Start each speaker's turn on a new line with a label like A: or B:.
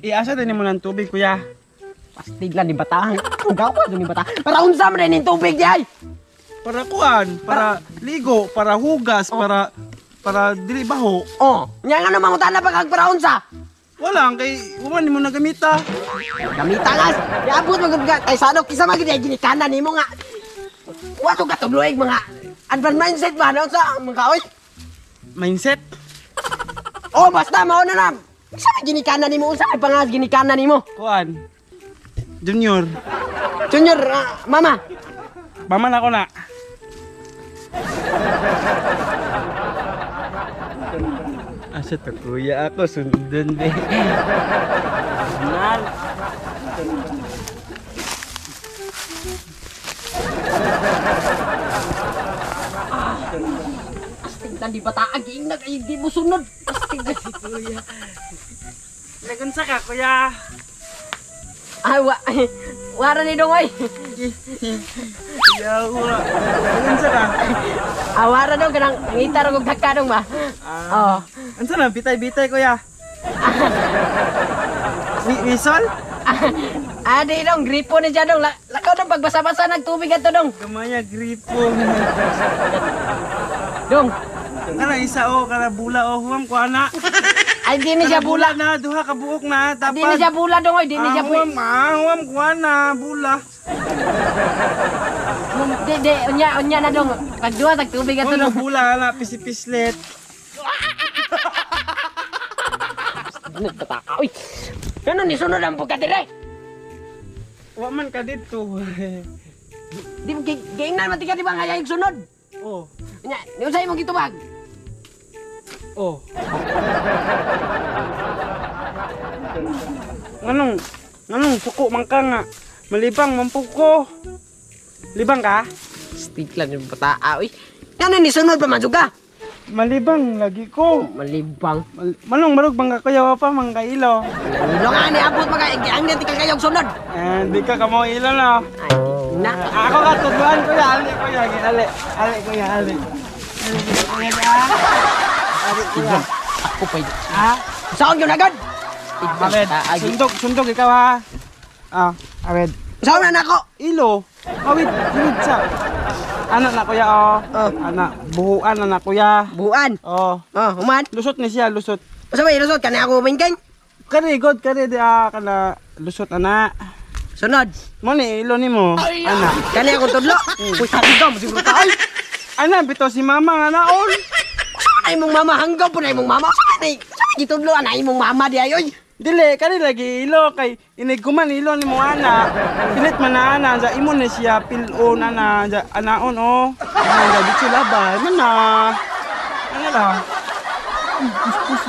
A: Iasa din mo ng tubig, kuya.
B: Pastig lang ni batahan. Ugaw ni bata. Para unsa man ning tubig di ay?
A: Para kuan, para ligo, para hugas, para para dili baho.
B: Oh, nya nga naman utana pa kag para unsa?
A: Wala kay uman nimo nagamita.
B: Gamita nga. Iabot man gud ka kay sanok kisa man gid ay ginikanan nimo nga. Wa to katubloig mga advanced mindset ba no sa mga oy.
A: Mindset.
B: Oh, basta mao na lang. Sa may ginikanan nimo unsa ay pangas ginikanan nimo?
A: Kuan. Junior.
B: Junior, mama.
A: Mama na ko na. Asa to kuya ako sundan de. Nal.
B: Astig na di bata giingag ay di mo sunod. Astig na si kuya.
A: Nagunsa ka kuya?
B: Ay, wa wara ni dong oy.
A: Yawa. Nagunsa ka?
B: Ah, wara dong kanang ngita ra kog dagka dong ba. Oh.
A: Unsa na bitay-bitay kuya? Wisol?
B: Ah, di dong gripo ni siya dong. Lakaw dong pagbasa-basa ng tubig ato dong.
A: Gamaya gripo.
B: Dong.
A: Kana isa o kana bula o huwam ko ana.
B: Ay di ni siya bula.
A: Na duha ka buok na
B: Di ni
A: dapat.
B: siya bula dong oy, di ni siya bula.
A: Huwam huwam ko ana bula.
B: Di di unya unya na dong. Pagduha tag tubig ato
A: Huwam
B: dong.
A: bula ana pisi-pislit.
B: Ano tataka oy. Ano ni sunod ang pagkadire?
A: Wa man ka didto.
B: Di giingnan man tika di ba nga yayog sunod?
A: Oh.
B: Nya, ni unsay imong gitubag?
A: Oh. Nganong nganong suko man ka nga? Malibang man po ko. Libang ka?
B: Stiklan yung bata, oy. Ngano ni sunod pa man jud ka?
A: Malibang lagi ko.
B: Malibang.
A: Manong marug bang ka kuya wa pa man kailo.
B: Ilo nga ni abot maka ang di ka kayog sunod.
A: Eh, di ka kamo ilo no.
B: Ay, na.
A: Ako ka tudloan kuya, ali kuya, ali. Ali kuya, ali. Ali kuya. Ali kuya.
B: Ako pa.
A: Ha?
B: Saon gyud agad?
A: Awed, sundog, sundog ikaw ha. Ah, awed.
B: Saon na nako?
A: Ilo. Awid, awid sa. Anak na kuya oh. Anak, buhuan na na kuya.
B: Buan.
A: Oh.
B: Oh, human.
A: Lusot ni siya, lusot.
B: Usa ba lusot kani ako bingkeng?
A: Kani god kani di kana lusot ana.
B: Sunod.
A: Mo ni ilo nimo. Ana.
B: Kani ako tudlo. Uy, sabi ka mo siguro ka oy.
A: Ana bitaw si mama nga naon.
B: Usa na imong mama hanggaw po na imong mama. Usa na gitudlo ana imong mama di ay oy.
A: Dili kani lagi ilo kay inigkuman ilo nimo ana. Pilit man na ana sa imo ni siya pilon ana sa anaon oh. Ana sa bitso labay man na. Ana la.
B: Kus.